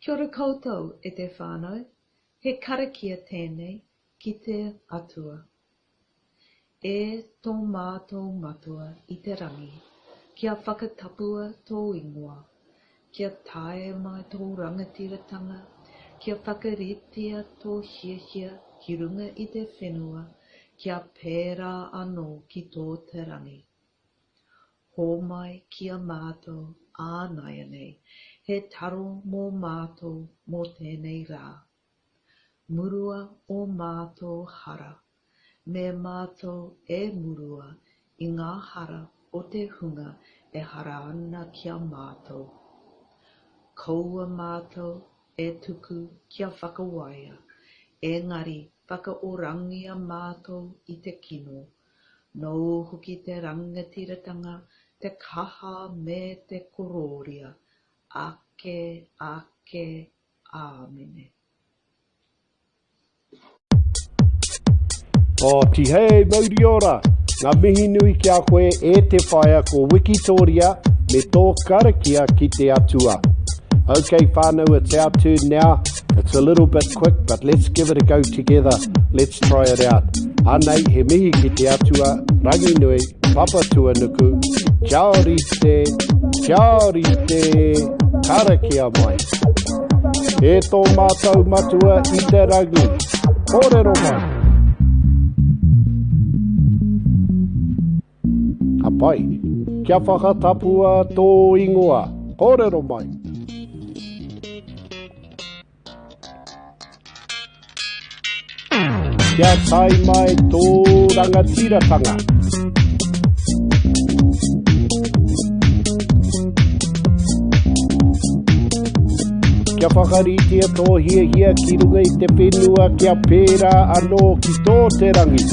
Kia ora koutou e te whānau, he karakia tēnei ki te Atua. E tō mātou Matua i te rangi, kia whakatapua tō ingoa, kia tae mai tō rangatiratanga, kia whakaritea tō hiahia ki runga i te whenua, kia pērā anō ki tō te rangi. Hōmai ki a mātou ānaianei he taro mō mātou mō tēnei rā. Murua ō mātou hara, me mātou e murua i ngā hara o te hunga e hara ana ki a mātou. Kaua mātou e tuku kia whakawaia, engari whakaorangia mātou i te kino. Nōu hoki te rangatiratanga, te kaha me te korōria, ake, ake, āmene. Oh, tihei mauri ora! Ngā mihi nui ki a koe e te whaea ko Wikitoria me tō karakia ki te Atua. Ok whānau it's our turn now, it's a little bit quick but let's give it a go together, let's try it out. Anei he mihi ki te Atua, Ranginui, Papatuanuku, kia rite, kia rite, karakia mai. E tō mātou Matua i te rangi, kōrero mai. Ka pai. Kia whakatapua tō ingoa, kōrero mai. Kia tae mai tō rangatiratanga. Kia whakaritea tō hiahia ki runga i te whenua kia pērā anō ki tō te rangi.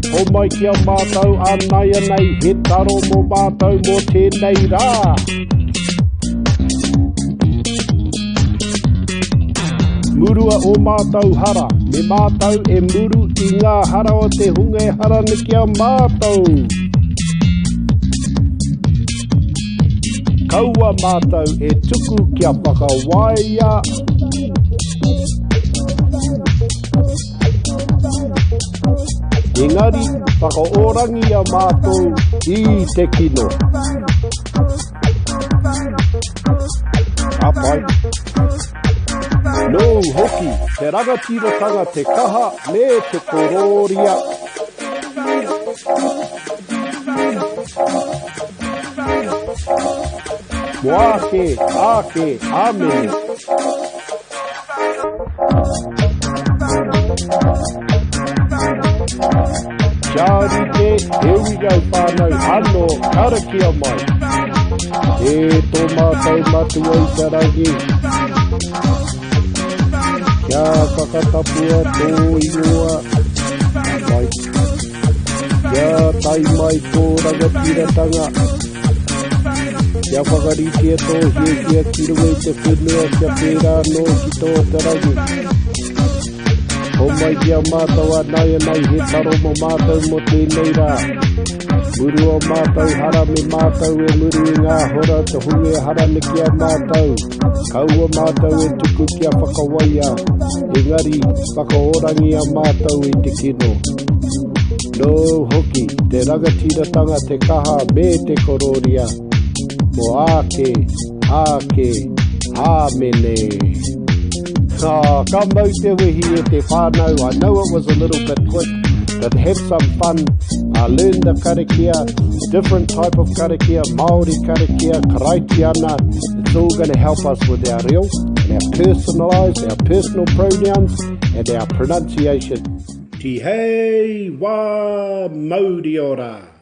Homai ki a mātou a naianei he taro mō mātou mō tēnei rā. Murua ō mātou hara, me mātou e muru i ngā hara o te hunga e hara nei ki a mātou. Kaua mātou e tuku kia whakawaia. Engari, whakaorangia mātou i te kino. Ka pai. Nōu hoki te rangatiratanga te kaha me te korōria. Mō āke, āke, āmene. Kia rite, here we go whānau, anō, karakia mai. E tō mātou matua i te rangi. Kia whakatapua tō ingoa. Mai. Kia tae mai tō rangatiratanga. Kia whakaritea tō hiahia ki runga i te whenua kia pērā anō ki tō te rangi. Homai ki a mātou a nāianei he taro mō mātou mō tēnei rā. Muru o mātou hara me mātou e muru i ngā hora te hunga e hara nei ki a mātou. Kaua mātou e tuku kia whakawaia, engari whakaorangia mātou i te kino. Nōu hoki te rangatiratanga te kaha me te korōria, mō āke, āke, āmene. Oh, ka mau te wehi e te whānau. I know it was a little bit quick, but have some fun. Learn the karakia, different type of karakia, Māori karakia, Karaitiana. It's all going to help us with our reo and our personalised, our personal pronouns and our pronunciation. Tihei wā mauri ora!